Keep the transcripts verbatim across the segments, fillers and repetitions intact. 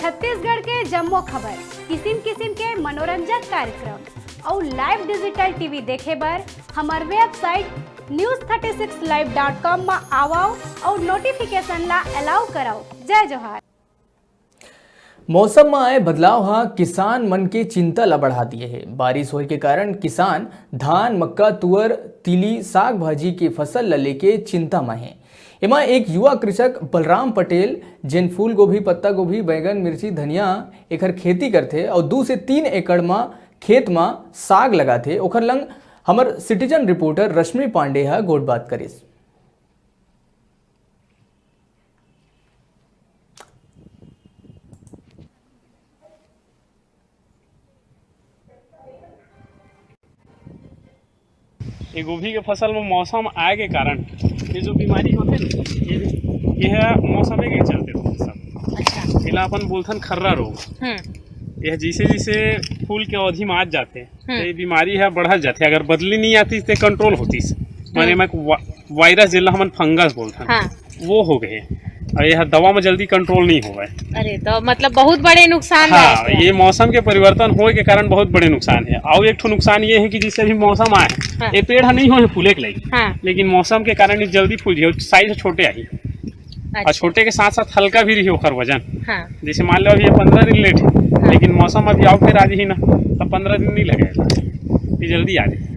छत्तीसगढ़ के जम्मो खबर, किसिम किसिम के मनोरंजक कार्यक्रम अउ live digital T V देखे बर हमर website news thirty six live dot com म आवव अउ notification ला allow करव। जय जोहार। मौसम म आए बदलाव ह किसान मन के चिंता ल बढ़ा दिए हे। बारिश होए के कारण किसान धान, मक्का, तुअर, तिली, साग भाजी के फसल ल लेके चिंता म हे। एमा एक युवा कृषक बलराम पटेल, जेन फूल गोभी, पत्ता गोभी, बैगन, मिर्ची, धनिया एखर खेती करथे अउ दू से तीन एकड़ म खेत म साग लगाथे, ओखर लंग हमर citizen reporter रश्मि पांडे ह गोठबात करिस। ये गोभी के फसल में मौसम आए के कारण ये जो बीमारी होथे ना, ये, ये ह मौसम के चलते होथे सब। अच्छा। एला अपन बोलथन खर्रा रोग। हम्म। यह जैसे जैसे फूल के अवधि में आ जाते, हम्म। तो ये बीमारी है बढ़त जाते। अगर बदली नहीं आती तो कंट्रोल होतीस, माने हम्म। मैं वा-, वायरस जेला हमन फंगस बोलथन, हाँ। वो हो गए। और यह दवा में जल्दी कंट्रोल नहीं होवे। अरे, तो मतलब बहुत बड़े नुकसान हाँ, रहते हैं। ये मौसम के परिवर्तन होए के कारण बहुत बड़े नुकसान है। और एक ठो नुकसान ये है कि जैसे अभी मौसम आए, हाँ। ये पेड़ ह नहीं होए फूले के लायक, हाँ। लेकिन मौसम के कारण ये जल्दी फूल जाए, साइज छोटे आई। अच्छा। और छोटे के साथ साथ हल्का भी रही ओकर वजन। हाँ। जैसे मान लो अभी ये पंद्रह दिन लेट है, हाँ। लेकिन मौसम अभी आउट के राजी ही ना, तो पंद्रह दिन नहीं लगेगा, ये जल्दी आ जाए।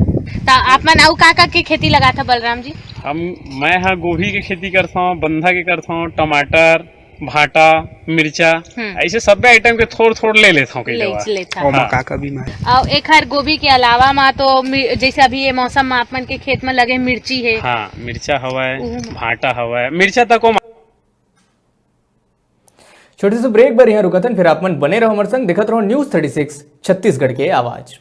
तो आप मन अउ का का के खेती लगाथा बलराम जी? हम, मैं हा गोभी के खेती करता हूँ, बंधा के करता हूँ, टमाटर, भाटा, मिर्चा, हम्म। ऐसे सब्बे आइटम के थोड़ थोड़ ले लेता हूँ कई ले, बार। लेता हूँ। ओमा हाँ। का का बीमारी? अउ एखर गोभी के अलावा मा तो मि-, जैसे अभी ये मौसम मा आप मन के खेत में लगे मिर्ची है। हाँ, मिर्चा हवय, उहू। भाटा हवय, मिर्चा तक ओमा। छोटे से ब्रेक बर यहाँ रुकथन, फिर आप मन बने रहो हमर संग, देखत रहो News thirty six छत्तीसगढ़ के आवाज।